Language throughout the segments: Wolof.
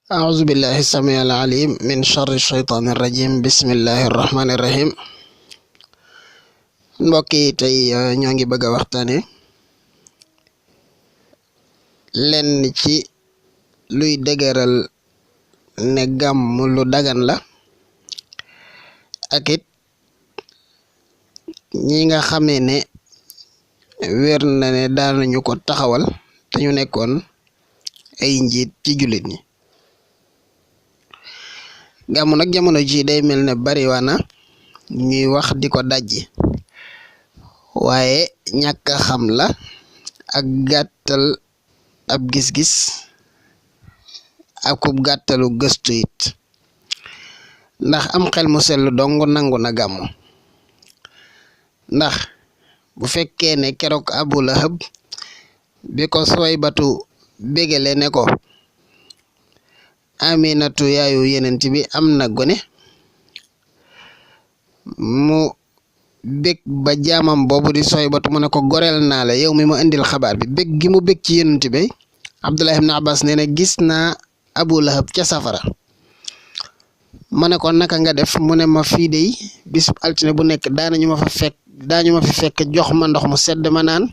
أعوذ بالله السميع العليم من شر الشيطان الرجيم بسم الله الرحمن الرحيم mbokk yi tey ñoo ngi bëgg a waxtaane lenn ci luy dëgëral ne gàmm lu dagan la ak it ñi nga xamee ne wér na ne daanañu ko taxawal te ñu nekkoon ay njiit ci jullit ñi. gàmm nag jamono ji day mel ne bariwaana ñuy wax di ko dajji waaye ñàkk a xam la ak gàttal ab gis-gis akub gàttalu gëstu it ndax am xel mu sellu dong nangu na gàmm ndax bu fekkee ne keroog Abu Lahab bi ko Suwaybatu bégale ne ko Aminatu yaayu yenent bi am na gone mu bég ba jaamam boobu di Suwaybatu mu ne ko goreel naa la yow mi ma indil xabaar bi bég gi mu bég ci yenent bi Abdullah ibn Abbas nee na gis naa Abu Lahab ca safara ma ne ko naka nga def mu ne ma fii de bisub altine bu nekk daañu ma fi fekk jox ma ndox mu sedd ma naan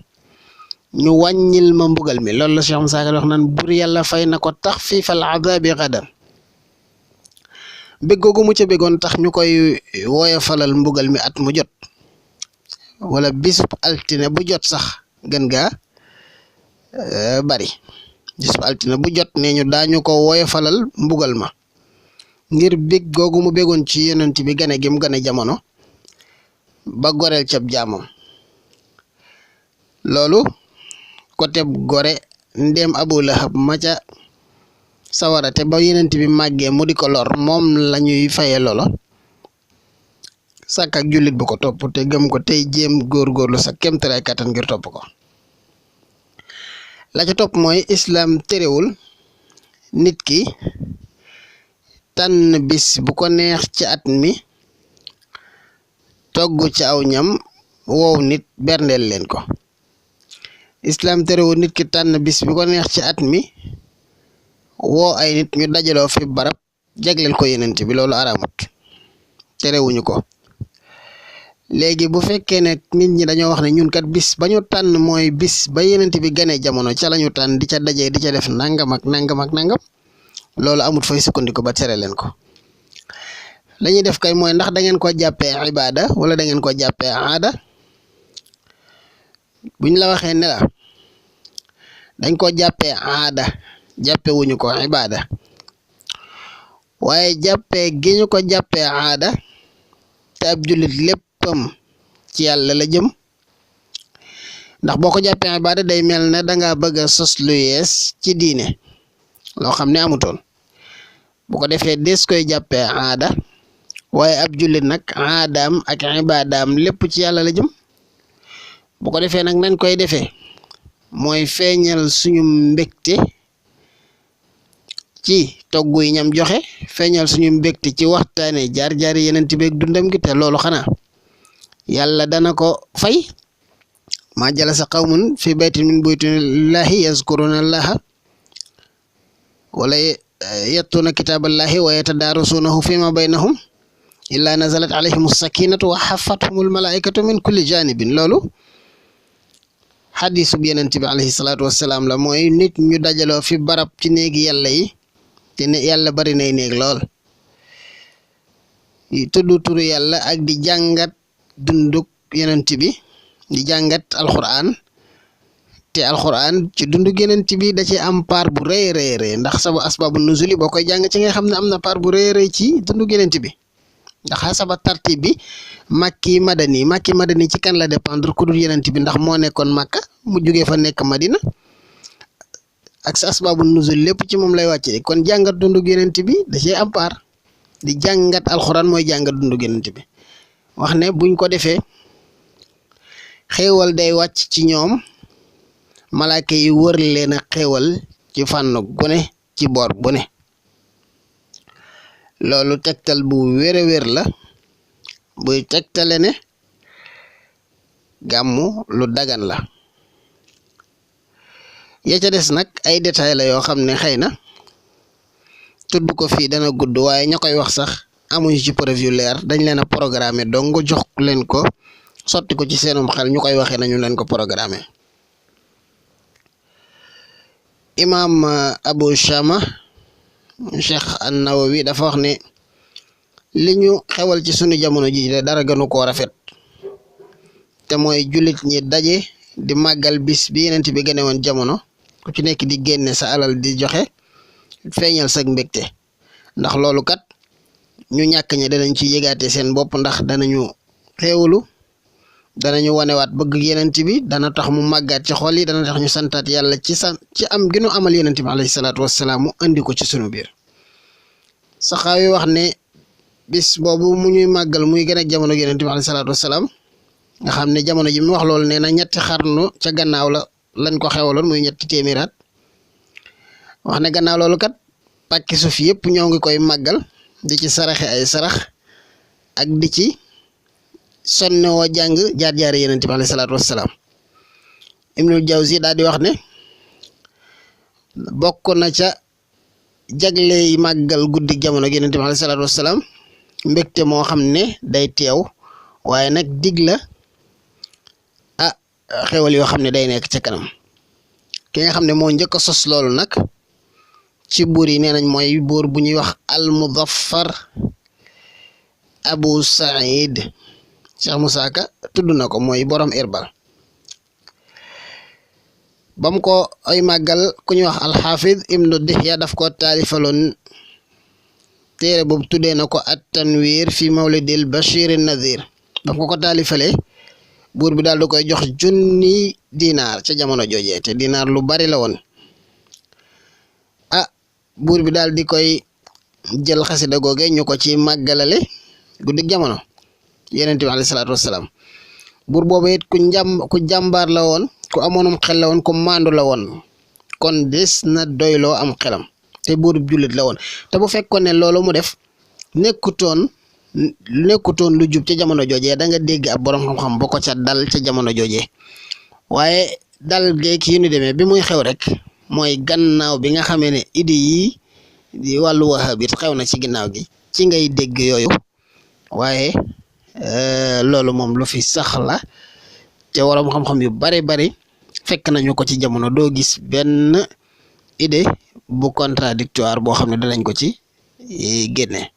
ñu wàññil ma mbugal mi loolu la Cheikh Moussa Ka wax naan bur yàlla fay na ko taxfiifal adaabi gadan bég googu mu ca bégoon tax ñu koy woyofalal mbugal mi at mu jot wala bisub altine bu jot sax gën gaa bari bisub altine bu jot nee ñu daañu ko woyofalal mbugal ma ngir bég googu mu bégoon ci yonent bi gane gi mu gane jamono ba goreel cab jaamam loolu côté gore ndéem Abu Lahab ma ca sawara te ba yenent bi màggee mu di ko lor moom lañuy faye lolo sàkk ak jullit bu ko topp te gëm ko tey jéem góorgóorlu sa kemtalaay kàttan ngir topp ko la ca topp mooy islaam terewul nit ki tànn bis bu ko neex ci at mi togg ci aw ñam woow nit berndeel leen ko islam terewul nit ki tànn bis bi ko neex ci at mi woo ay nit ñu dajaloo fi barab jagleel ko yenent bi loolu araamut terewuñu ko léegi bu fekkee ne nit ñi dañoo wax ne ñun kat bis ba ñu tànn mooy bis ba yenent bi gane jamono ca lañu tànn di ca dajee di ca def nangam ak nangam ak nangam loolu amut fay sukkandiku ba tere leen ko lañuy def kay mooy ndax da ngeen ko jàppee ibaada wala da ngeen ko jàppee aada buñ la waxee ne la dañ ko jàppee aada jàppe wuñu ko ibaada waaye jàppee gi ñu ko jàppee aada te ab jullit léppam ci yàlla la jëm ndax boo ko jàppee ibaada day mel ne danga bëgg a sos lu yees ci diine loo xam ne amutoon bu ko defee des koy jàppee aada waaye ab jullit nag aadaam ak ibaadaam lépp ci yàlla la jëm bu ko defee nag nañ koy defee mooy feeñal suñu mbégte ci togg yi ñam joxe feeñal suñu mbégte ci waxtaane jaar-jaar yeneen ti beeg dundam gi te loolu xanaa yàlla dana ko fay maa jalasa qawmun fi baytin min buyutillahi yazkuruna allaha wala yattuna kitaballahi wa yatadarasunahu fima baynahum illa nazalat alayhim sakinatu wa xafathumul malaikatu min kulli janibin loolu xadisu bi yenent bi alayhi salaatu wassalaam la mooy nit ñu dajaloo fi barab ci néegi yàlla yi te ne yàlla bari nay néeg lool tudd turu yàlla ak di jàngat dunduk yenent bi di jàngat alquran te alquran ci dunduk yenent bi da ci am part bu rëy rëy ndax sabu asbaabu nuzuli boo koy jàng ci nga xam ne am na part bu rëy rëy ci dunduk yenent bi ndax xasaba tartib bi makki madani ci kan la dépendre ku dul yenent bi ndax moo nekkoon Makka mu jógee fa nekk Madina ak sa asbaabu nuzul lépp ci moom lay wàcce kon jàngat dundug yenent bi da cee am part di jàngat alxuraan mooy jàngat dundug yenent bi wax ne buñ ko defee xéewal day wàcc ci ñoom malaaka yi wër leen a xéewal ci fànn gune ci boor bu ne loolu tegtal bu wér a wér la buy tegtale ne gàmmu lu dagan la ya ca des nag ay détails la yoo xam ne xëy na tudd ko fii dana gudd waaye ña koy wax sax amuñu ci preuve yu leer dañ leen a programmé donc jox leen ko sotti ko ci seenum xel ñu koy waxee nañu leen ko programmé. imaam Abu Shama Cheikh an-Nawawi dafa wax ne li ñu xewal ci sunu jamono ji de dara gënu koo rafet te mooy jullit ñi daje di màggal bis bi yenent bi gane woon jamono ku ci nekk di génne sa alal di joxe feeñal sag mbégte ndax loolu kat ñu ñàkk ñi danañ ci yëgaate seen bopp ndax danañu xéewlu danañu wanewaat bëgg yenent bi dana tax mu màggaat ci xol yi dana tax ñu santaat yàlla ci am gi nu amal yenent bi alayhi salaatu wassalaam mu andi ko ci sunu biir. Saxaawi wax ne bis boobu mu ñuy màggal muy gën ak jamono yenent bi alayhi salaatu wassalaam nga xam ne jamono ji mu wax loolu nee na ñetti xarnu ca gannaaw la lañ ko xewaloon muy ñetti téeméeraat wax ne gannaaw loolu kat pàkki suuf yëpp ñoo ngi koy màggal di ci saraxe ay sarax ak di ci sonne woo jàng jaar-jaari yenent bi alayhi salaatu wassalaam. Ibnul Jawzi daal di wax ne bokk na ca jagley màggal guddi jamono yenent bi alayhi salaatu wassalaam mbégte moo xam ne day teew waaye nag dig la xewal yoo xam ne day nekk ca kanam. ki nga xam ne moo njëkk a sos loolu nag ci buur yi nee nañ mooy buur bu ñuy wax al-Muzaffar Abu Saïd Cheikh Moussa Ka tudd na ko mooy borom Irbal bam ko ay màggal ku ñuy wax al-Hafiz Ibnu Dihya daf ko taalifaloon téere boobu tuddee na ko at-Tanwir fi mawlidil Bashir an-Nadhir bam ko taalifalee buur bi daal di koy jox junni dinaar ca jamono joojee te dinaar lu bari la woon buur bi daal di koy jël xasida googe ñu ko ci màggalale guddi jamono yenent bi alayhi salaatu wassalaam buur boobu it ku jàmbaar la woon ku amoonum xel la woon ku maandu la woon kon des na doyloo am xelam te buur bi jullit la woon te bu fekkoon ne loolu mu def nekkutoon lu jub ca jamono joojee da nga dégg ab borom xam-xam ba ko ca dal ca jamono joojee waaye dal geek yi ñu demee bi muy xew rek mooy gannaaw bi nga xamee ne idée yi di wàllu wahabit xew na ci ginnaaw gi ci ngay dégg yooyu waaye loolu moom lu fi sax la te waroom xam-xam yu bari fekk nañu ko ci jamono doo gis benn idée bu contradictoire boo xam ne danañ ko ci génne.